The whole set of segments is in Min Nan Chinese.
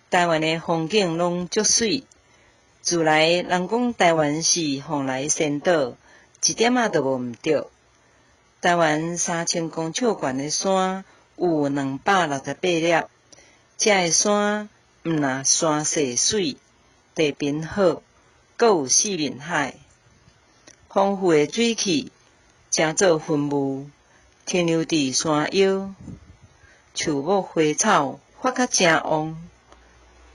台灣的風景攏足媠。自來人講台灣是蓬萊仙島，一點仔都無毋著。台灣3000公尺懸的山有268粒，遮的山毋但山勢媠，地平好，閣有四面海，豐富的水汽成做雲霧，停留佇山腰，樹木花草發甲誠旺，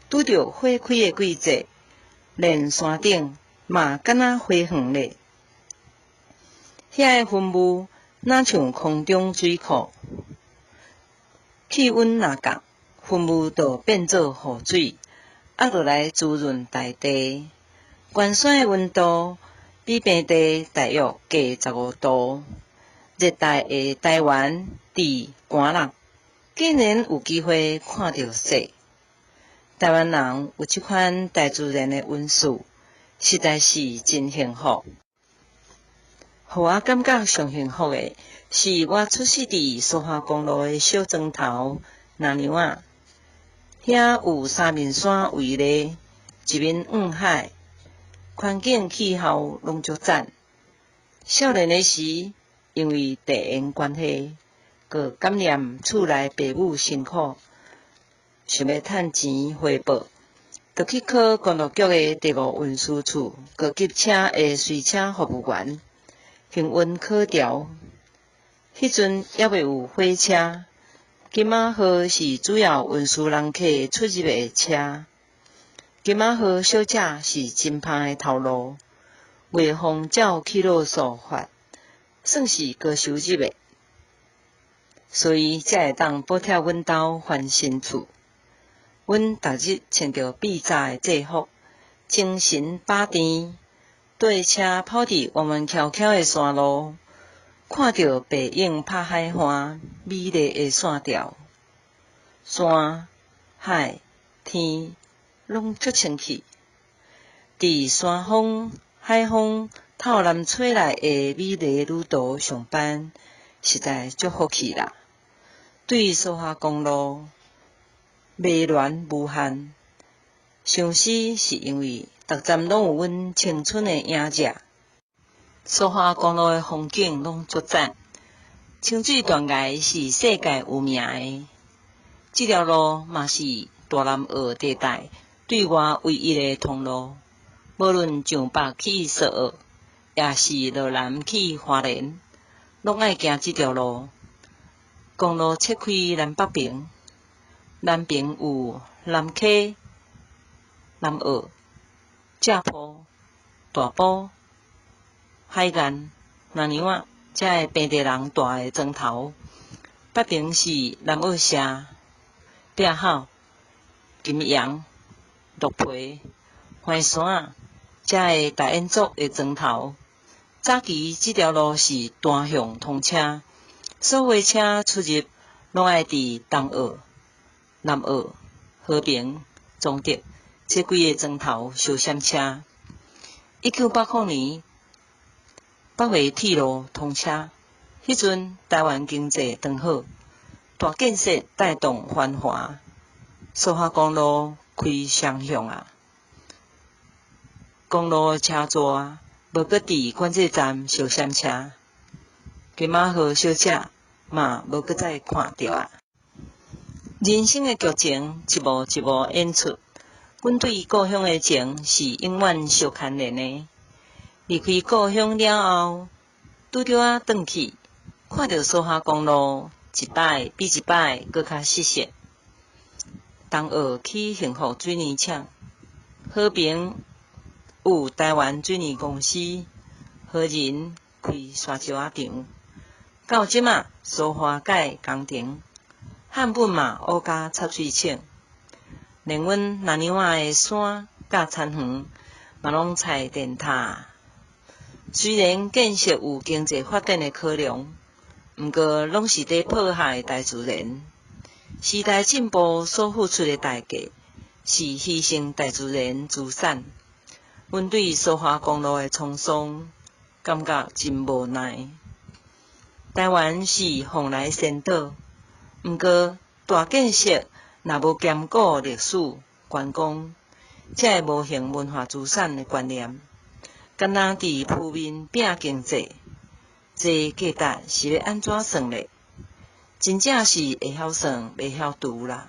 拄著花開的季節，連山頂嘛敢若花園咧。遐的雲霧若像空中水庫，氣溫若降，雲霧就變做雨水，壓落來滋潤大地。懸山的溫度比平地大約低15度。熱帶的台灣佇寒溼，竟然有機會看著雪。台灣人有這款大自然的恩賜，實在是真幸福。予我感覺上幸福的是，我出世佇蘇花公路的小莊頭南娘仔，遐有三面山圍咧，一面向海，環境氣候攏足讚。少年的時，因為地緣關係，閣感念厝內爸母辛苦，想欲趁錢回報，就去考公路局的第五運輸處高級車的隨車服務員，幸運考著。彼陣猶未有火車，金馬號是主要運輸人客出入的車。金馬號小姐是真芳的頭路，月風照去路數法，算是高收入的，所以才會當補貼阮兜翻新厝。阮逐日穿著變早的制服，精神飽甜，綴車跑佇彎彎曲曲的山路，看著白影拍海岸美麗的線條，山、海、天攏足清氣。佇山風、海風透南吹來的美麗旅途上班，實在足福氣啦！對蘇花公路迷戀無限，相思是因為逐站攏有阮青春的影子。蘇花公路的風景攏足讚，清水斷崖是世界有名的。這條路嘛是大南澳地帶對外唯一的通路，無論上北去蘇澳，抑是落南去花蓮，攏愛行這條路。公路切開南北爿，南爿有南溪、南澳、正埔、大埔、海岸、南娘仔，遮个平地人蹛的莊頭。北爿是南澳社、壁口、金陽、鹿皮、橫山，遮个大恩族的莊頭。早期這條路是單向通車，所有車出入攏愛佇東澳、南澳、和平、崇德這幾个莊頭相閃車。1980年，北迴鐵路通車，彼陣台灣經濟當好，大建設帶動繁華，蘇花公路開雙向啊！公路車座無閣佇管制站相閃車，金馬號小姐嘛無閣再看著啊！人生的劇情一幕一幕演出，阮對故鄉的情是永遠相牽連的。離開故鄉了後，拄著仔轉去，看著蘇花公路一擺比一擺閣較熟悉。東澳起幸福水泥廠，和平有台灣水泥公司，和仁開沙石仔場。到這馬蘇花改工程，漢本嘛烏加插水廠，連阮南娘仔的山佮田園嘛攏菜電塔。雖然建設有經濟發展的考量，毋過攏是佇破壞大自然。時代進步所付出的代價，是犧牲大自然資產。阮對蘇花公路的滄桑，感覺真無奈。台灣是蓬萊仙島，毋過大建設若無兼顧歷史、觀光這个無形文化資產的觀念，敢若佇浮面拚經濟，這價值是欲按怎算咧？真正是會曉算，袂曉除啦。